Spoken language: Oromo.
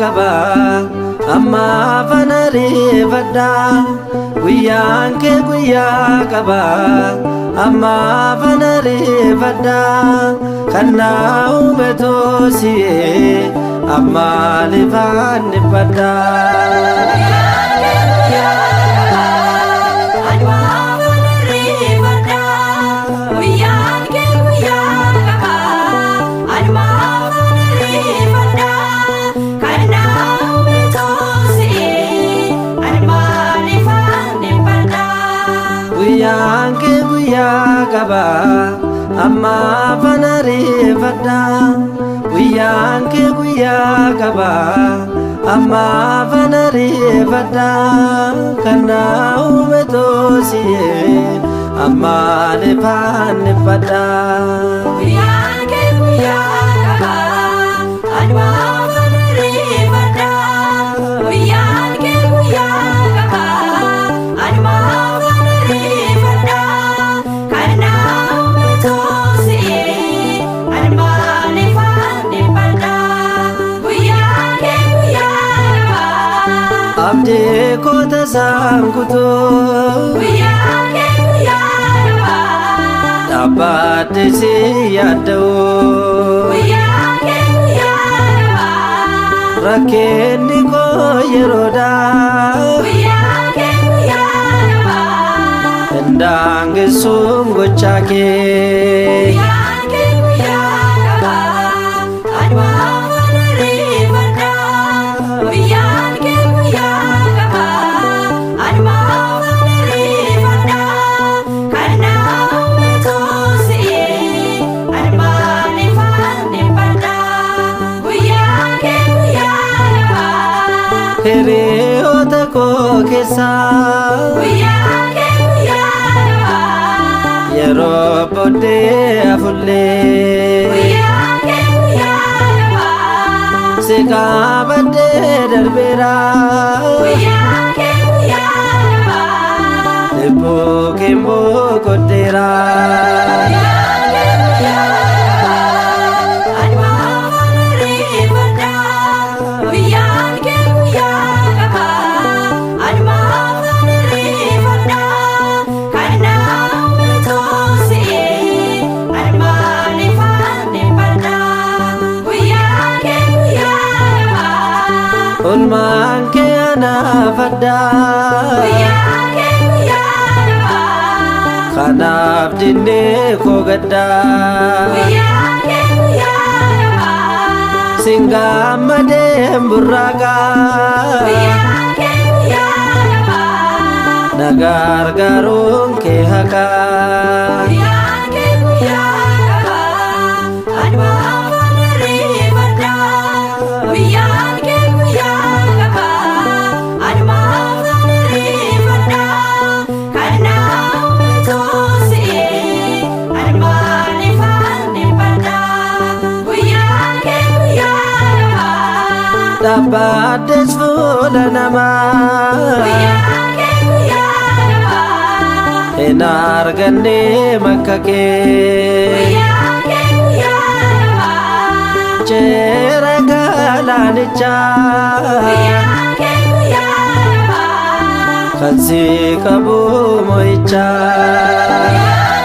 qaba, ammaaf ana ariifadha. Guyyaan kee guyyaa qaba, ammaaf ana ariifadha. Kan na uume toosiyee, ammaaliif dhiphadha? Guyyaan kee guyyaa qaba, anumaaf ariifadha. Guyyaan kee guyyaa qaba, anumaaf ariifadha. Kan na uume toosii, ani maaliif dhiphadha? Guyyaan kee guyyaa qaba, ammaaf ana ariifadha. Guyyaan kee guyyaa qaba, ammaaf ana ariifadha. Kan na uume toosiyee, ammaaliif dhiphadha? Guyyaan kee guyyaa qaba, anumaaf ariifadha. Guyyaan kee guyyaa qaba, anumaaf ariifadha. Kan na uume toosii, ani maaliif dhiphadha? Guyyaan kee guyyaa qaba. Abdii koo tasaan kutuu, Guyyaan kee guyyaa qaba. dhaabbadde si yaadda'u. Guyyaan kee guyyaa qaba. Rakkinni koo yeroodha, Guyyaan kee guyyaa qaba. hin daangessuun gochaa kee. Guyyaan kee guyyaa qaba. Anumaaf ariifadha. Guyyaan kee guyyaa qaba. Anumaaf ariifadha. Kan na uume toosii, ani maaliif dhiphadha? Guyyaan kee guyyaa qaba. Hiriyoota koo keessaa, Guyyaan kee guyyaa qaba. yeroo booddee afullee, Guyyaan kee guyyaa qaba. si qabadhee darbeera. Guyyaan kee guyyaa qaba. Lubbuu kee boqoddeera. Guyyaan kee guyyaa qaba. Anumaaf ariifadha. Guyyaan kee guyyaa qaba. Anumaaf ariifadha. Kan na uume toosii, ani maaliif dhiphadha? Guyyaan kee guyyaa qaba. Olmaan kee anaaf adda. Guyyaan kee guyyaa qaba. Kanaaf dinnee koo gadda. Guyyaan kee guyyaa qaba. Sin gammadeen burraaqa. Guyyaan kee guyyaa qaba. Na gargaaruun kee haqa. Guyyaan kee guyyaa qaba. Anumaaf ariifadha. Guyyaan kee guyyaa qaba. Anumaaf ariifadha. Kan na uume toosii, ani maaliif dhiphadha? Guyyaan kee guyyaa qaba. Dhaabbaddes fuula namaa, Guyyaan kee guyyaa qaba. hin arganne makka kee. Guyyaan kee guyyaa qaba. Ceera galaanichaa, Guyyaan kee guyyaa qaba. kan si qabu mo'ichaa. Guyyaan